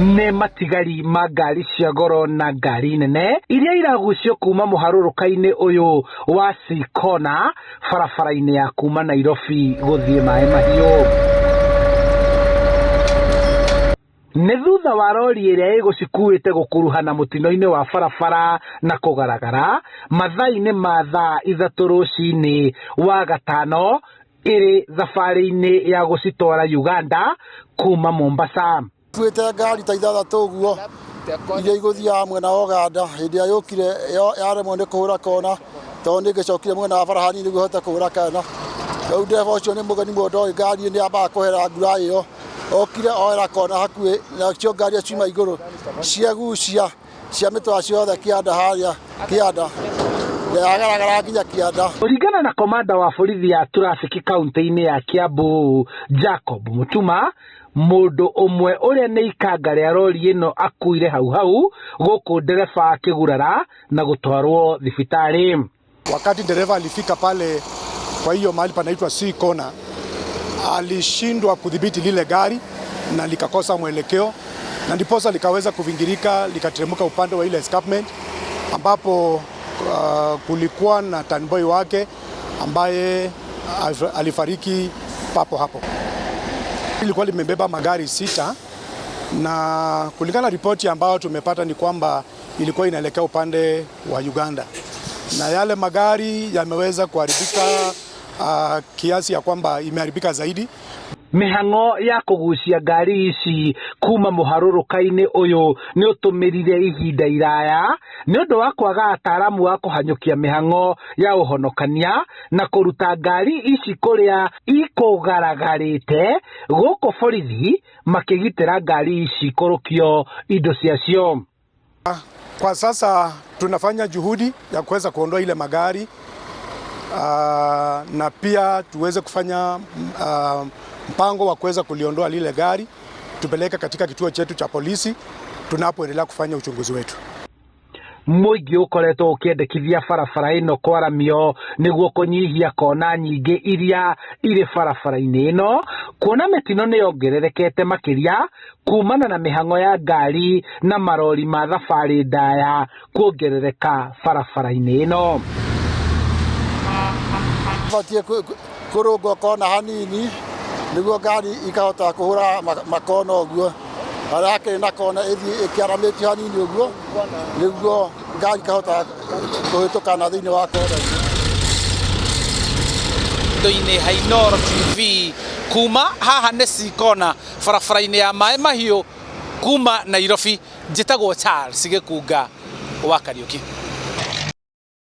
Nĩ matigari ma ngari cia goro na ngari nene iria iragucio kuma mũharũrũka-inĩ ũyũ wa Cikona barabara-inĩ ya kuma Nairobi gũthiĩ Maĩ Mahiũ. Nĩ thutha wa rori ĩrĩa ĩgũcikuĩte gũkuruhana mũtino-inĩ wa barabara na kũgaragara mathaa-inĩ ma thaa 3 rũcinĩ wa gatano ĩrĩ thabarĩ-inĩ ya gũcitwara Uganda kuma Mombasa. Kuĩte ngari ta 6 ũguo iria igũthiaga mwena wa Uganda hĩndĩ ĩrĩa yũkire yaremwo nĩ kũhũra kona tondũ nĩ ĩngĩcokire mwena wa bara hanini nĩguo ĩhote kũhũra kona. Rĩu ndereba ũcio nĩ mũgeni mũno ndoĩ ngari nĩ yambaga kũhera ngura ĩyo okire oera kona hakuhĩ nacio ngari ciuma igũrũ ciagucia ciamĩtwara ciothe kĩanda harĩa kĩanda na yagaragara nginya kĩanda. Kũringana na komanda wa borithi ya trafiki kaunti-inĩ ya Kiambu Jacob Mutuma, mũndũ ũmwe ũrĩa nĩ ikanga rĩa rori ĩno akuire hau hau gũkũ ndereba akĩgurara na gũtwarwo thibitarĩ. Wakati dereva alifika pale kwa hiyo mahali panaitwa C corner, alishindwa kudhibiti lile gari na likakosa mwelekeo, na ndiposa likaweza kuvingirika likateremka upande wa ile escarpment, ambapo kulikuwa na tanboy wake ambaye alifariki papo hapo. Ilikuwa limebeba magari 6 na kulingana na ripoti ambayo tumepata ni kwamba ilikuwa inaelekea upande wa Uganda, na yale magari yameweza kuharibika kiasi ya kwamba imeharibika zaidi. Mĩhang'o ya kũgucia ngari ici kuma mũharũrũka-inĩ ũyũ nĩ ũtũmĩrire ihinda iraya nĩ ũndũ wa kwaga ataaramu a kũhanyũkia mĩhang'o ya ũhonokania na kũruta ngari ici kũrĩa ikũgaragarĩte gũkũ borithi makĩgitĩra ngari ici kũrũkio indo ciacio. Kwa sasa tunafanya juhudi ya kuweza kuondoa ile magari na pia tuweze kufanya mpango wa kuweza kuliondoa lile gari tupeleke katika kituo chetu cha polisi tunapoendelea kufanya uchunguzi wetu. Mũingĩ ũkoretwo ũkĩendekithia barabara ĩno kwaramio nĩguo kũnyihia kona nyingĩ iria irĩ barabara-inĩ ĩno, kuona mĩtino nĩ yongererekete makĩria kumana na mĩhang'o ya ngari na marori ma thabarĩ ndaya kuongerereka barabara-inĩ ĩno. Batiĩ kũrũngwo kona hanini nĩguo ngari ikahota kũhũra makona ũguo, harĩa hakĩrĩ na kona ĩthiĩ ĩkĩaramĩtio hanini ũguo nĩguo ngari ikahota kũhĩtũka na thĩinĩ wa kona ĩyo. Ndo-inĩ ha Inooro TV kuma haha nĩ Cikona barabara-inĩ ya Maĩ Mahiũ kuma Nairobi, njĩtagwo Charles Gĩkunga wa Kariũki.